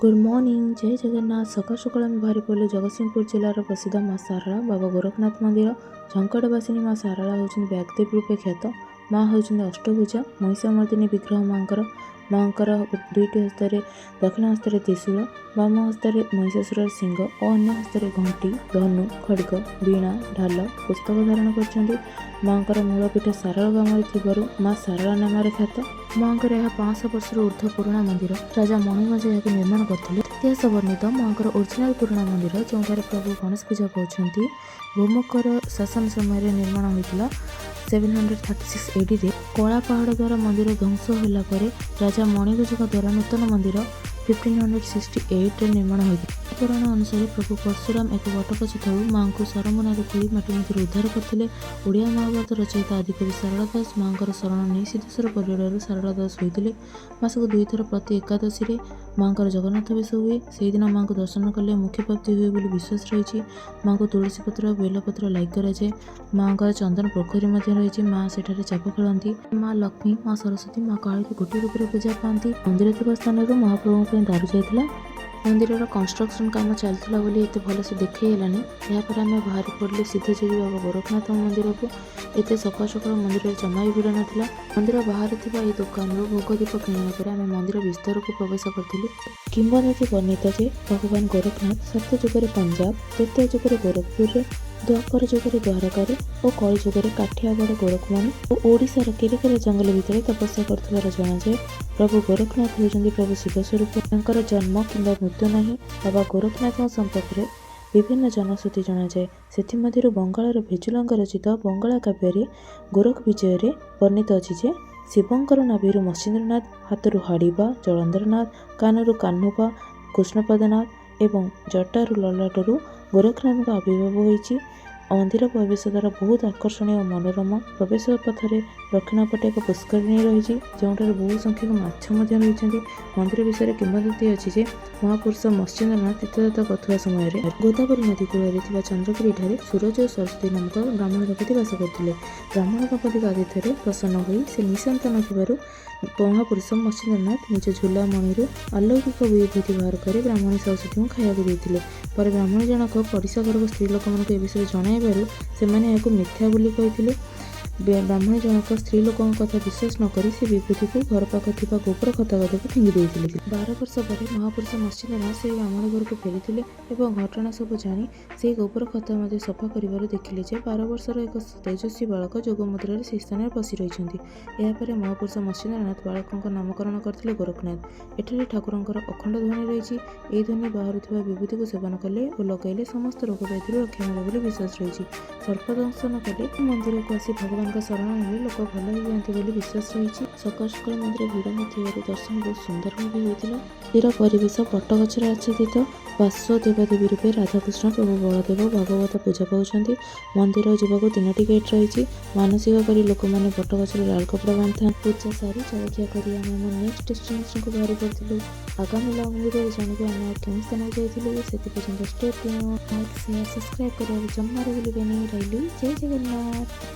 Good morning, ଜୟ ଜଗନ୍ନାଥ। ସକାଳୁ ସକାଳୁ ଆମେ ବାହାରି ପଡ଼ିଲୁ ଜଗତସିଂହପୁର ଜିଲ୍ଲାର ପ୍ରସିଦ୍ଧ ମା ଶାରଳା ବାବା ଗୋରଖନାଥ ମନ୍ଦିର। ଝଙ୍କଡ଼ବାସିନୀ ମା ଶାରଳା ହେଉଛନ୍ତି ବାଗ୍ଦେବୀ ରୂପେ ଖ୍ୟାତ। ମା ହେଉଛନ୍ତି ଅଷ୍ଟଭୁଜା, ମହିଷାମର୍ଦିନୀ ବିଗ୍ରହ ମାଙ୍କର। ମାଙ୍କର ଦୁଇଟି ହସ୍ତରେ, ଦକ୍ଷିଣ ହସ୍ତରେ ତ୍ରିଶୂଳ, ବାମ ହସ୍ତରେ ମହିଷାସୁରର ଶିଙ୍ଗ ଓ ଅନ୍ୟ ହସ୍ତରେ ଘଣ୍ଟି, ଧନୁ, ଖଡ଼ଗ, ବୀଣା, ଢାଲ, ପୁସ୍ତକ ଧାରଣ କରିଛନ୍ତି। ମାଙ୍କର ମୂଳ ପୀଠ ଶାରଳା ଗ୍ରାମରେ ଥିବାରୁ ମା ଶାରଳା ନାମରେ ଖ୍ୟାତ। ମାଙ୍କର ଏହା 500 ବର୍ଷରୁ ଉର୍ଦ୍ଧ୍ୱ ପୁରୁଣା ମନ୍ଦିର। ରାଜା ମଣିଗଞ୍ଜ ଏହାକୁ ନିର୍ମାଣ କରିଥିଲେ। ଇତିହାସ ବର୍ଣ୍ଣିତ ମାଙ୍କର ଓରିଜିନାଲ ପୁରୁଣା ମନ୍ଦିର, ଯେଉଁଠାରେ ପ୍ରଭୁ ଗଣେଶ ପୂଜା ପାଉଛନ୍ତି, ଭୌମକର ଶାସନ ସମୟରେ ନିର୍ମାଣ ହୋଇଥିଲା 736 ଏଡ଼ିରେ। କଳା ପାହାଡ଼ ଦ୍ୱାରା ମନ୍ଦିର ଧ୍ୱଂସ ହେଲା ପରେ ରାଜା ମଣିଗଜଙ୍କ ଦ୍ୱାରା ନୂତନ ମନ୍ଦିର 1568ରେ ନିର୍ମାଣ ହୋଇଥିଲା। ପୁରାଣ ଅନୁସାରେ ପ୍ରଭୁ ପରଶୁରାମ ଏକ ବଟଗଛ ତଳୁ ମାଙ୍କୁ ସରମୁନାରେ ଖୋଳି ମାଟି ମଧ୍ୟରୁ ଉଦ୍ଧାର କରିଥିଲେ। ଓଡ଼ିଆ ମହାଭାରତ ରଚୟିତା ଆଦିକବି ସାରଳା ଦାସ ମାଙ୍କର ଶରଣ ନେଇ ସିଦ୍ଧେଶ୍ୱର ପରିଡ଼ାରୁ ସାରଳା ଦାସ ହୋଇଥିଲେ। ମାସକୁ ଦୁଇଥର ପ୍ରତି ଏକାଦଶୀରେ ମାଙ୍କର ଜଗନ୍ନାଥ ବେଶ ହୁଏ। ସେଇଦିନ ମାଙ୍କୁ ଦର୍ଶନ କଲେ ମୋକ୍ଷ ପ୍ରାପ୍ତି ହୁଏ ବୋଲି ବିଶ୍ୱାସ ରହିଛି। ମାଙ୍କୁ ତୁଳସୀ ପତ୍ର, ବେଲପତ୍ର ଲାଗି କରାଯାଏ। ମାଙ୍କର ଚନ୍ଦନ ପୋଖରୀ ମଧ୍ୟ ରହିଛି। ମା ସେଠାରେ ଚାପ ଖେଳନ୍ତି। ମା ଲକ୍ଷ୍ମୀ, ମା ସରସ୍ୱତୀ, ମା କାଳୀ ଗୋଟିଏ ରୂପରେ ପୂଜା ପାଆନ୍ତି। ମନ୍ଦିର ଥିବା ସ୍ଥାନରୁ ମହାପ୍ରଭୁଙ୍କ ପାଇଁ ଦାରୁ ଯାଇଥିଲା। ମନ୍ଦିରର କନଷ୍ଟ୍ରକ୍ସନ କାମ ଚାଲିଥିଲା ବୋଲି ଏତେ ଭଲସେ ଦେଖେଇ ହେଲାନି। ଏହାପରେ ଆମେ ବାହାରି ପଡ଼ିଲୁ ସିଦ୍ଧଯୋଗୀ ବାବା ଗୋରଖନାଥ ମନ୍ଦିରକୁ। ଏତେ ସକାଳୁ ସକାଳୁ ମନ୍ଦିରରେ ଜମା ବି ଭିଡ଼ ନଥିଲା। ମନ୍ଦିର ବାହାରେ ଥିବା ଏହି ଦୋକାନରୁ ଭୋଗ ଦୀପ କିଣିବା ପରେ ଆମେ ମନ୍ଦିର ଭିତରକୁ ପ୍ରବେଶ କରିଥିଲୁ। କିମ୍ବଦନ୍ତୀ ବର୍ଣ୍ଣିତ ଯେ ଭଗବାନ ଗୋରଖନାଥ ସତ୍ୟ ଯୁଗରେ ପଞ୍ଜାବ, ତ୍ରେତୟା ଯୁଗରେ ଗୋରଖପୁରରେ, ଦ୍ୱାପର ଯୁଗରେ ଦ୍ୱାରକାରେ ଓ କଳି ଯୁଗରେ କାଠିଆଗଡ଼ ଗୋରଖମଣି ଓ ଓଡ଼ିଶାର କେରେକେରା ଜଙ୍ଗଲ ଭିତରେ ତପସ୍ୟା କରୁଥିବାର ଜଣାଯାଏ। ପ୍ରଭୁ ଗୋରଖନାଥ ହେଉଛନ୍ତି ପ୍ରଭୁ ଶିବ ସ୍ୱରୂପ। ତାଙ୍କର ଜନ୍ମ କିମ୍ବା ମୃତ୍ୟୁ ନାହିଁ। ବାବା ଗୋରଖନାଥଙ୍କ ସମ୍ପର୍କରେ ବିଭିନ୍ନ ଜନଶ୍ରୁତି ଜଣାଯାଏ। ସେଥିମଧ୍ୟରୁ ବଙ୍ଗାଳର ଭେଜୁଲଙ୍କ ରଚିତ ବଙ୍ଗଳା କାବ୍ୟରେ ଗୋରଖ ବିଜୟରେ ବର୍ଣ୍ଣିତ ଅଛି ଯେ ଶିବଙ୍କର ନାଭିରୁ ମତ୍ସ୍ୟେନ୍ଦ୍ରନାଥ, ହାତରୁ ହାଡ଼ିବା ଜଳନ୍ଧରନାଥ, କାନରୁ କାହ୍ନୁବା କୃଷ୍ଣପଦନାଥ ଏବଂ ଜଟାରୁ ଲଲାଟରୁ ଗୋରଖନାଥଙ୍କ ଆବିର୍ଭାବ ହୋଇଛି। ମନ୍ଦିର ପ୍ରବେଶ ଦ୍ୱାର ବହୁତ ଆକର୍ଷଣୀୟ ଓ ମନୋରମ। ପ୍ରବେଶ ପଥରେ ଦକ୍ଷିଣ ପଟେ ଏକ ପୁଷ୍କରିଣୀ ରହିଛି, ଯେଉଁଠାରେ ବହୁ ସଂଖ୍ୟକ ମାଛ ମଧ୍ୟ ରହିଛନ୍ତି। ମନ୍ଦିର ବିଷୟରେ କିମ୍ବଦନ୍ତୀ ଅଛି ଯେ ମହାପୁରୁଷ ମତ୍ସ୍ୟେନ୍ଦ୍ରନାଥ ତୀର୍ଥଯାତ୍ରା କରୁଥିବା ସମୟରେ ଗୋଦାବରୀ ନଦୀ କୂଳରେ ଥିବା ଚନ୍ଦ୍ରଗିରିଠାରେ ସୂରଜ ଓ ସରସ୍ୱତୀ ନାମକ ବ୍ରାହ୍ମଣ ଦମ୍ପତି ବାସ କରୁଥିଲେ। ବ୍ରାହ୍ମଣ ଦମ୍ପତିଙ୍କ ଆତିଥ୍ୟରେ ପ୍ରସନ୍ନ ହୋଇ ସେ ନିଃସନ୍ତାନ ଥିବାରୁ ମହାପୁରୁଷ ମତ୍ସ୍ୟେନ୍ଦ୍ରନାଥ ନିଜ ଝୁଲା ମଣିରୁ ଅଲୌକିକ ବିଭୂତି ବାହାର କରି ବ୍ରାହ୍ମଣୀ ସରସ୍ୱତୀଙ୍କୁ ଖାଇବାକୁ ଦେଇଥିଲେ। ପରେ ବ୍ରାହ୍ମଣୀ ଜଣକ ପଡ଼ିଶା ଘରକୁ ସ୍ତ୍ରୀ ଲୋକମାନଙ୍କୁ ଏ ବିଷୟରେ ଜଣାଇବାରୁ ସେମାନେ ଏହାକୁ ମିଥ୍ୟା ବୋଲି କହିଥିଲେ। ବ୍ରାହ୍ମଣୀ ଜଣକ ସ୍ତ୍ରୀ ଲୋକଙ୍କ କଥା ବିଶ୍ୱାସ ନ କରି ସେ ବିଭୂତିକୁ ଘର ପାଖରେ ଥିବା ଗୋବର ଖତ ଗାଦକୁ ଫିଙ୍ଗି ଦେଇଥିଲେ। 12 ବର୍ଷ ପରେ ମହାପୁରୁଷ ମତ୍ସ୍ୟେନ୍ଦ୍ରନାଥ ସେହି ବ୍ରାହ୍ମଣ ଘରକୁ ଫେରିଥିଲେ ଏବଂ ଘଟଣା ସବୁ ଜାଣି ସେହି ଗୋବର ଖତ ମଧ୍ୟ ସଫା କରିବାରୁ ଦେଖିଲେ ଯେ 12 ବର୍ଷର ଏକ ତେଜସ୍ୱୀ ବାଳକ ଯୋଗ ମୁଦ୍ରାରେ ସେହି ସ୍ଥାନରେ ବସି ରହିଛନ୍ତି। ଏହାପରେ ମହାପୁରୁଷ ମତ୍ସ୍ୟେନ୍ଦ୍ରନାଥ ବାଳକଙ୍କ ନାମକରଣ କରିଥିଲେ ଗୋରଖନାଥ। ଏଠାରେ ଠାକୁରଙ୍କର ଅଖଣ୍ଡ ଧ୍ୱନି ରହିଛି। ଏହି ଧ୍ୱନି ବାହାରୁଥିବା ବିଭୂତିକୁ ସେବନ କଲେ ଓ ଲଗାଇଲେ ସମସ୍ତ ରୋଗ ବ୍ୟାଧିରୁ ରକ୍ଷା ମିଳେ ବୋଲି ବିଶ୍ୱାସ ରହିଛି। ସର୍ପ ଦଂଶନ କଲେ ମନ୍ଦିରକୁ ଆସି ଭଗବାନଙ୍କ ଶରଣ ନେଲେ ଲୋକ ଭଲ ହେଇଯାଆନ୍ତି ବୋଲି ବିଶ୍ୱାସ ରହିଛି। ସକାଳୁ ସକାଳୁ ମନ୍ଦିର ଭିଡ଼ ନଥିବାରୁ ଦର୍ଶନ ବହୁତ ସୁନ୍ଦର ଭାବେ ହୋଇଥିଲା। ମନ୍ଦିର ପରିବେଶ ବଟଗଛରେ ଆଚ୍ଛାଦିତ। ପାର୍ଶ୍ୱ ଦେବାଦେବୀ ରୂପେ ରାଧାକୃଷ୍ଣ, ପ୍ରଭୁ ବଳଦେବ, ଭାଗବତ ପୂଜା ପାଉଛନ୍ତି। ମନ୍ଦିର ଯିବାକୁ ତିନୋଟି ଗେଟ୍ ରହିଛି। ମାନସିକ କରି ଲୋକମାନେ ବଟଗଛରେ ଲାଲ କପଡ଼ା ବାନ୍ଧିଥାନ୍ତି। ପୂଜା ସାରି ଜଳଖିଆ କରି ଆମେ ଆମ ନେକ୍ସଟ ଡେଷ୍ଟିନେସନକୁ ବାହାରି ପଡ଼ିଥିଲୁ। ଆଗାମୀ ଲଙ୍ଗ ଭିଡ଼ିଓରେ ଜାଣିବେ ଆମେ ଆଉ କେଉଁ ସ୍ଥାନକୁ ଯାଇଥିଲୁ। ସେଥିପର୍ଯ୍ୟନ୍ତ stay tuned, like, share, subscribe କରିବାକୁ ଜମାରୁ ଭୁଲିବେନି। ରହିଲି, ଜୟ ଜଗନ୍ନାଥ।